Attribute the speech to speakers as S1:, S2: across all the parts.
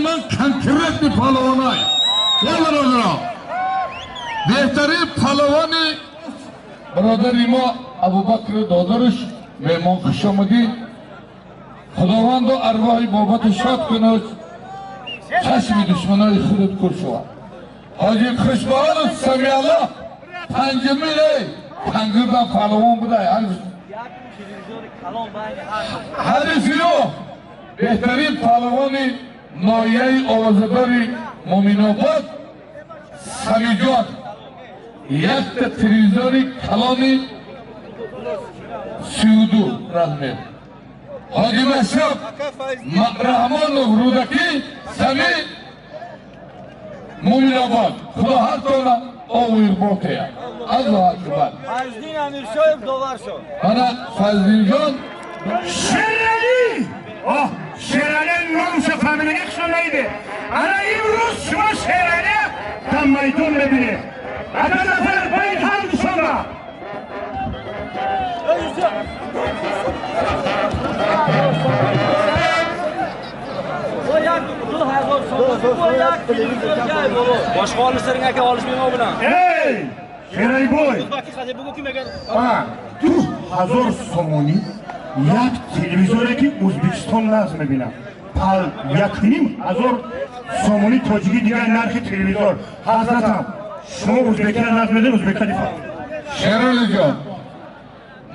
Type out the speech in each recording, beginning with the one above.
S1: ман конкретный палавонай. Я бародарон, беҳтарин палавони бародари мо Абубакр додараш меҳмон хуш омадӣ. Худовандо арвоҳи бобату шод кунад, чашми душманои худат кур шавад. Ҳоҷи Хушбаҳолов Самиаллоҳ панҷумин пангирдан паҳлавон будай. Ҳарифиё беҳтарин паҳлавони ноҳияи овозадори Муминобод Самиҷон якта телевизори калони 32 размер. Ҳоҷи Машраб Раҳмонов Рӯдакӣ Сами Муминобод. Худо ҳар тона ову иқбол кунад. Аллоҳу акбар.
S2: Фазлин Амиршоев довар шуд.
S1: Мана Фазлинҷон
S3: Шерали! Оҳ, Шерали номша фамилияги хушонайди. Ана имрӯз шумо Шерали дар майдон мебинед. Ана нафар байни ҳар душанба.
S2: Boshqa olishlaring aka olishmayman bilan.
S3: Ey, Шералибой! 2000 сомонӣ як телевизоре ки Ӯзбекистон нағз мебинам. 1500 сомонӣ тоҷикӣ дигар нархи телевизор. Ҳазратам, шумо ӯзбекиро нағз медонед, ӯзбекка дифоъ.
S1: Шералиҷон,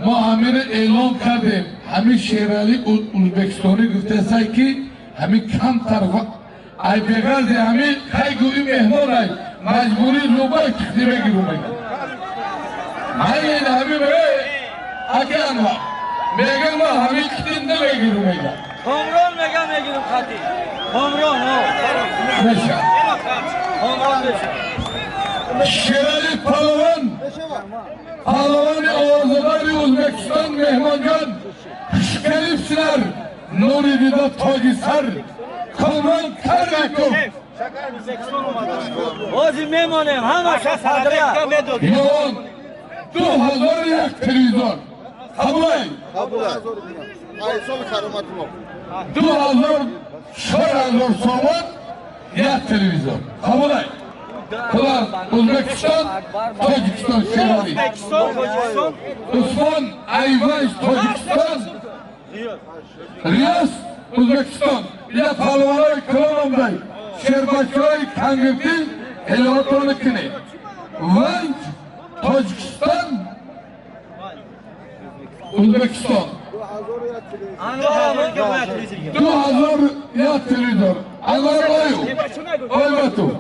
S1: мо ҳамиро эълон кардем. Ҳамин Шерали ӯзбекистонӣ гуфтасай ки ҳамин камтар ай беғарзи ҳамин хайгӯи меҳмон ай маҷбурӣ рӯбай кихти мегиру мега. Ҳамин ҳамин ака Анвар мега ма ҳамин кихти намегиру мега.
S2: Комрон мега мегирум хати. Комрон ҳо.
S1: Меша.
S2: Комрон меша.
S1: Шерали палавон, палавони овозадори Ӯзбекистон меҳмонҷон хушкалибсилар нури дида тоҷи сар Комрон Карликов.
S2: Ҳозир мемонем ҳамаша садра.
S1: Йон 2001 телевизор. Қабулай. 2000 4000 сомон як телевизор. Қабулай. Bular O'zbekiston, Tojikiston Sherali. Usmon Ayvaz Tojikiston, Riyos O'zbekiston. Ya palvonlar kalonday, Sherbachchoy Kangirdi Elotoni. Vanj Tojikiston, O'zbekiston. 2000 як телевизор. Anvar Oyu. Oymatov.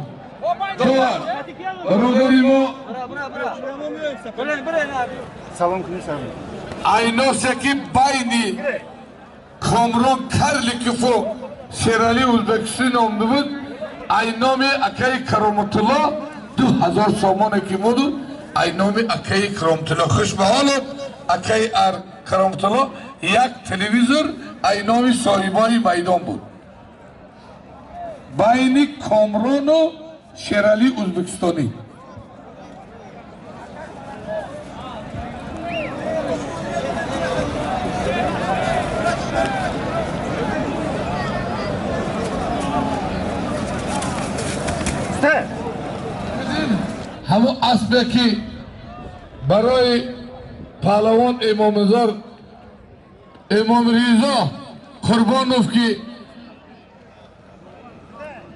S1: Довар. Бародари мо айносе ки байни Комрон Карликову Шерали Ӯзбекистон номда буд, ай номи акаи Кароматулло 2000 сомоне ки моду, ай номи акаи Кароматулло. Хуш ба ҳолот акаи Кароматулло як телевизор ай номи соҳибони майдон буд. Байни Комрону Шерали Ӯзбекистонӣ. Ҳамон асбе ки барои паҳлавон Имомназар Имом Ризо Қурбонов ки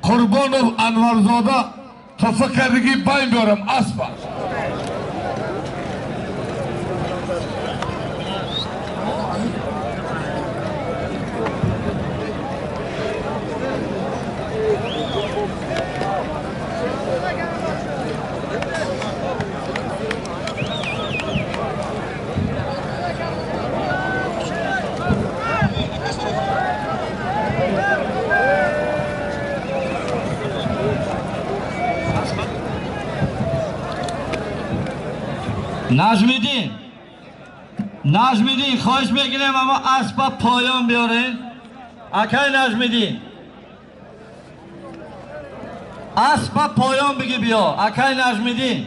S1: Қурбонов Анварзода туҳфа кардагӣ байн биёрам аспа.
S2: Najmiddin, Najmiddin хоҳиш мекунем аммо аспа поён биёрен. Акай Najmiddin, аспа поён биги биё. Акай Najmiddin.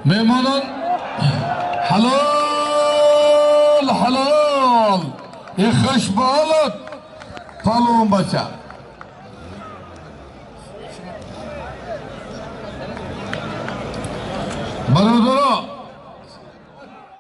S1: Меҳмонон, ҳалол, ҳалол, е хуш ба ҳолат, палвон бача. Бародаро.